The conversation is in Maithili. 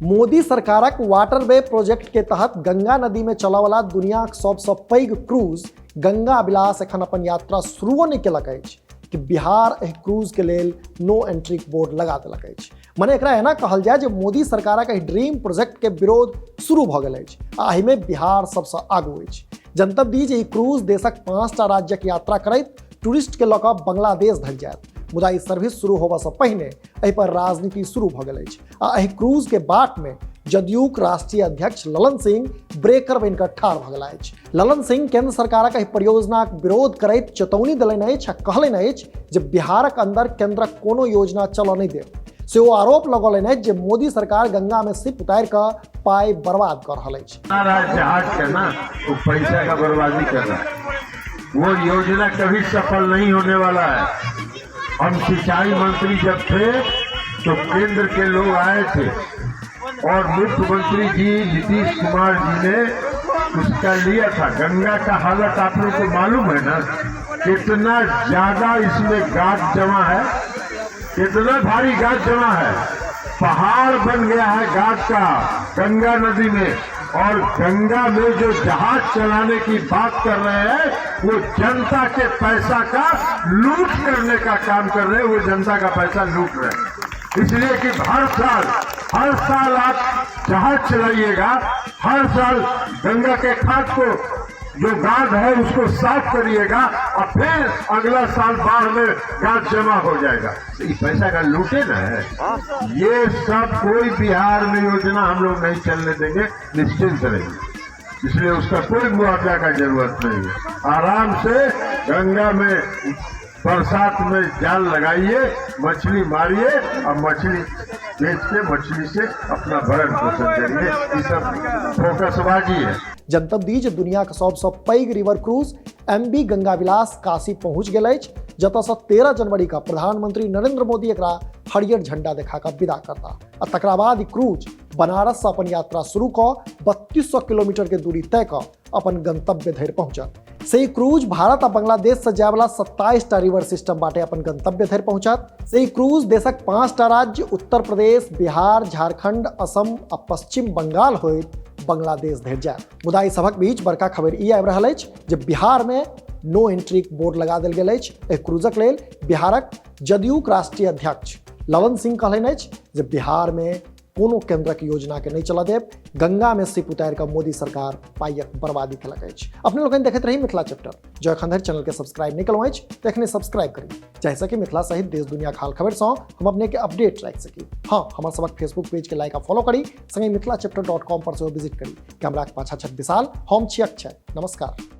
मोदी सरकारक वाटरवे प्रोजेक्ट के तहत गंगा नदी में चलऽवला दुनियाक सबसँ पैघ क्रूज गंगा विलास एखन अपन यात्रा शुरुओ नहि केलक अछि कि बिहार एहि क्रूज के लेल नो एंट्री बोर्ड लगा देलक अछि। मने एकरा एना कहल जाय जे मोदी सरकारक एहि ड्रीम प्रोजेक्ट के विरोध शुरू भऽ गेल अछि आ एहिमे बिहार सबसँ आगू अछि। जनतब दी जे ई क्रूज देशक 5टा राज्यक यात्रा करैत टूरिस्ट के लऽ कऽ बांग्लादेश धरि जायत। मुदा ई सर्विस शुरू होबऽसँ पहिने एहि पर राजनीति शुरू भऽ गेल अछि आ एहि क्रूज के बाट में जदयूक राष्ट्रीय अध्यक्ष ललन सिंह ब्रेकर बनिकऽ ठाढ़ भऽ गेला अछि। ललन सिंह केंद्र सरकारक एहि परियोजनाक विरोध करैत चेतौनी देलनि अछि आ कहलनि अछि जे बिहारक अंदर केंद्रक कोनो योजना चलऽ नहि देब। से ओ आरोप लगौलनि अछि जे मोदी सरकार गंगा में सिप उतारि कऽ पाइ बर्बाद कऽ रहल अछि। जहाज के ना वो पैसा का बर्बादी कर रहा है, वो योजना कभी सफल नहीं होने वाला है। हम सिंचाई मंत्री जब थे तो केंद्र के लोग आए थे और मुख्यमंत्री जी नीतीश कुमार जी ने उसका लिया था। गंगा का हालत आप लोगों को मालूम है ना, कितना ज्यादा इसमें गाद जमा है, कितना भारी गाद जमा है, पहाड़ बन गया है गाद का गंगा नदी में। और गंगा में जो जहाज चलाने की बात कर रहे हैं वो जनता के पैसा का लूट करने का काम कर रहे हैं, वो जनता का पैसा लूट रहे हैं। इसलिए कि हर साल आप जहाज चलाइएगा, हर साल गंगा के घाट को जो गाद है उसको साफ करिएगा और फिर अगला साल बाढ़ में गाद जमा हो जाएगा। ये पैसा का लूटे ना है। ये सब कोई बिहार में योजना हम लोग नहीं चलने देंगे, निश्चिंत रहिए। इसलिए उसका कोई मुआवजा का जरूरत नहीं है। आराम से गंगा में बरसात में जाल लगाइए, मछली मारिए और मछली बेच के मछली से अपना भरण पोषण करिए। ये सब फोकसबाजी है। जनतब दी जे दुनियाक सबसँ पैघ river cruise MV Ganga Vilas Kashi पहुंच गेल अछि, जतऽ सँ 13 जनवरी का प्रधानमंत्री नरेंद्र मोदी एकरा हरियर झंडा देखा कऽ विदा करता आ तकरा बाद ई क्रूज बनारस सँ अपन यात्रा शुरू कऽ 3200 किलोमीटर के दूरी तय कऽ अपन गंतव्य धरि पहुंचत। से ई क्रूज भारत आ बांग्लादेश से जायवला 27टा रिवर सिस्टम बाटे अपन गंतव्य धरि पहुंचत। से ई क्रूज देशक 5टा राज्य उत्तर प्रदेश, बिहार, झारखंड, असम आ पश्चिम बंगाल होइत बांग्लादेश धरि जायत। मुदा ई सभक बीच बड़का खबर ई आबि रहल अछि जे बिहार में नो एंट्री बोर्ड लगा देल गेल अछि। एहि क्रूजक लेल बिहारक जदयूक राष्ट्रीय अध्यक्ष ललन सिंह कहलनि अछि जे बिहार में कोनो केंद्रक योजना के नहीं चलऽ देब। गंगा में सिप उतारि कऽ मोदी सरकार पाइक बर्बादी केलक अछि। अपने लोकनि देखैत रही मिथिला चैप्टर। जँ एखन धरि चैनल के सब्सक्राइब नहीं केलहुँ अछि तऽ एखने सब्सक्राइब करी, जाहिसँ कि मिथिला सहित देश दुनिया हाल खबर सँ हम अपने के अपडेट राखि सकी। हाँ, हमर सबक फेसबुक पेज के लाइक आ फॉलो करी, संगे मिथिला चैप्टर.com पर सेहो विजिट करी। कैमराक पाछा छथि विशाल, हम छी अक्षय। नमस्कार।